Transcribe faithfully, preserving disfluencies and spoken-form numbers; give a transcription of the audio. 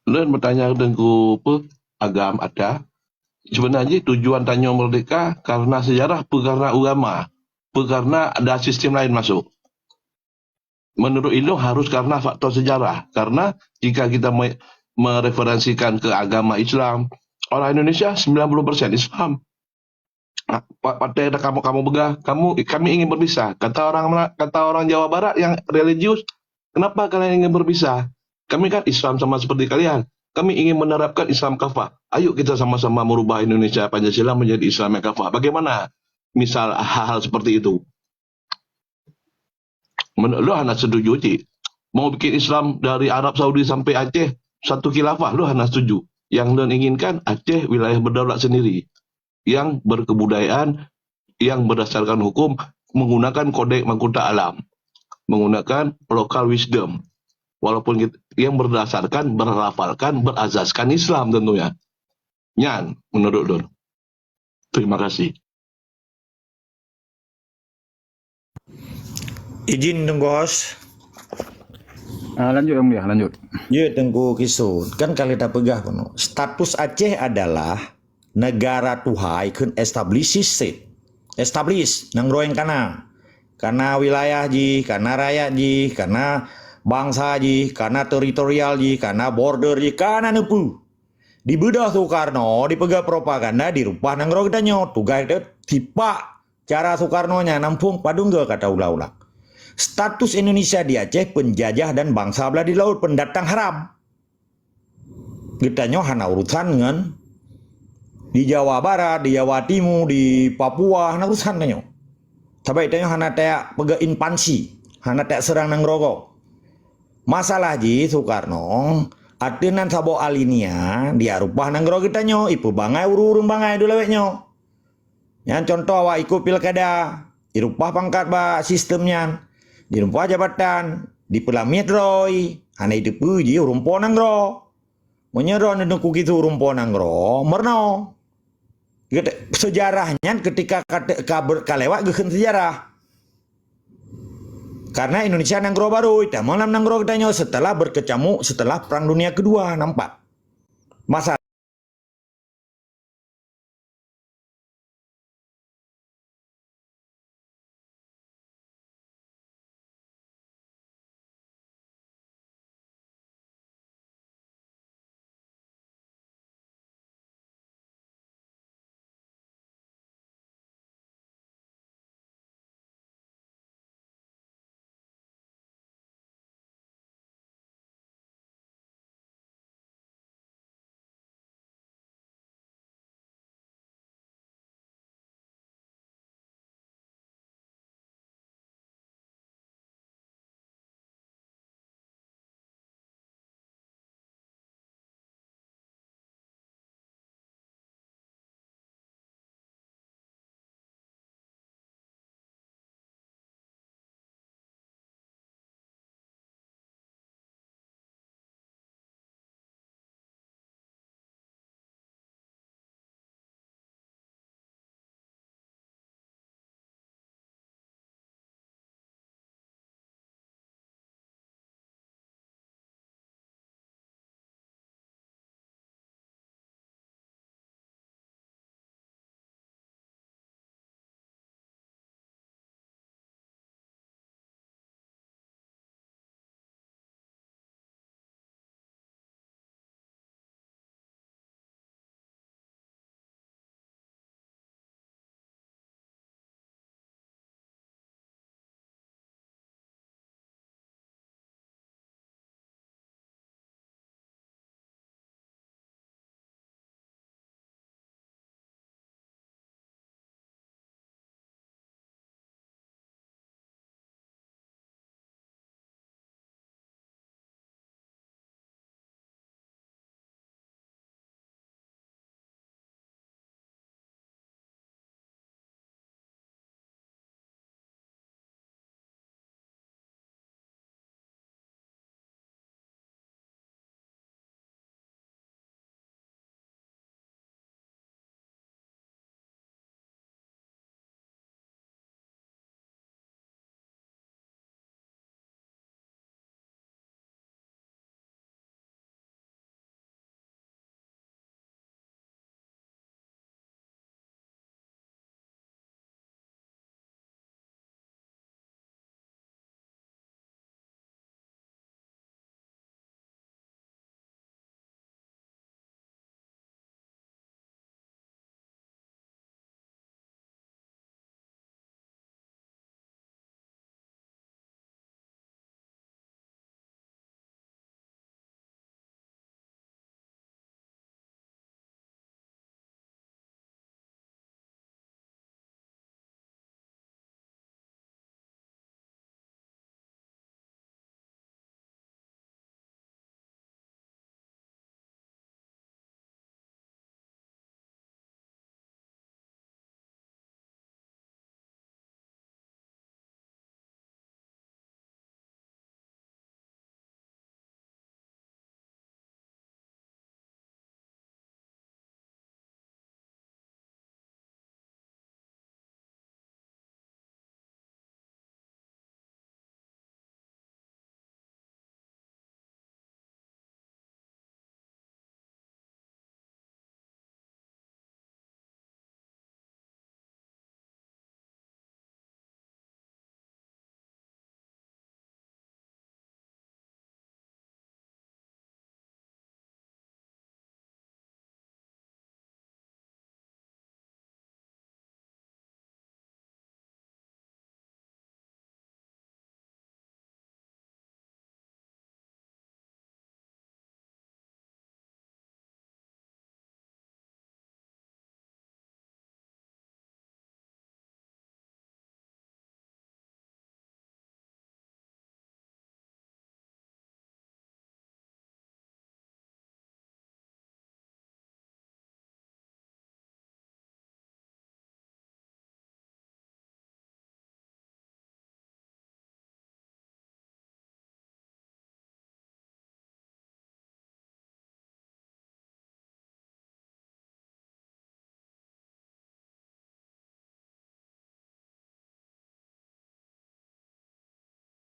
Lôn bertanya Teungku apa? Agam ada. Sebenarnya tujuan tanyoe merdeka karena sejarah, apa karena agama, apa karena ada sistem lain masuk. Menurut ilmu harus karena faktor sejarah. Karena jika kita me- mereferensikan ke agama Islam, orang Indonesia sembilan puluh persen Islam. Pa- Pakai dah kamu kamu pegang, kamu kami ingin berpisah. Kata orang Mela- kata orang Jawa Barat yang religius, kenapa kalian ingin berpisah? Kami kan Islam sama seperti kalian. Kami ingin menerapkan Islam kafah. Ayo kita sama-sama merubah Indonesia Pancasila menjadi Islam yang kafah. Bagaimana? Misal hal-hal seperti itu. Menurut lôn hana setuju cik. Mau bikin Islam dari Arab Saudi sampai Aceh satu khilafah, lôn hana setuju. Yang lôn inginkan Aceh wilayah berdaulat sendiri yang berkebudayaan, yang berdasarkan hukum, menggunakan kodek mahkota alam, menggunakan local wisdom, walaupun kit- yang berdasarkan, berlafalkan, berazaskan Islam tentunya. Nyan menurut lôn. Terima kasih. Izin Teungku Host. Ah, lanjut Yang Mulia, lanjut. Ya, Teungku Kisun. Kan kalau kita peugah keunoe, status Aceh adalah negara tuha kheun established state. Established, nanggroe nyang kana. Kana wilayah jih, kana rakyat jih, kana bangsa jih, kana teritorial jih, kana border jih, kana neupeu. Dibeudôh Soekarno, dipeugah propaganda, dirupah nanggroe geutanyoe. Tugaih teuh tipak cara Soekarno nyan nampung padum goe kata ulang-ulang. Status Indonesia di Aceh penjajah dan bangsa belah di laut, pendatang haram. Geutanyoe hana urusan ngon di Jawa Barat, di Jawa Timu, di Papua, hana urusan tanyoe. Sabab tanyoe hana tayak peugah inpansi, hana tayak serang nanggroe gob. Masalah jih Soekarno, ateueh nan saboh alinea, dia rupah nanggroe geutanyoe, ipeubangai ureuëng-ureuëng bangai dulawet nyoe. Nyan contoh awak ikut pilkada, irupah pangkat bak sistem nyan, dirupah jabatan, dipeulamiet droe, hana jiteupeue jih ureuëng po nanggroe. Meunyoe droeneuh kukisu ureuëng po nanggroe, meurunoe. Geuta- Sejarah nyan ketika ka, ka, ber- ka lewat geukheun sejarah. Karena Indonesia nanggroe baru, tamong lam nanggroe geutanyoe setelah berkecamuk setelah Perang Dunia Kedua, nampak. Masa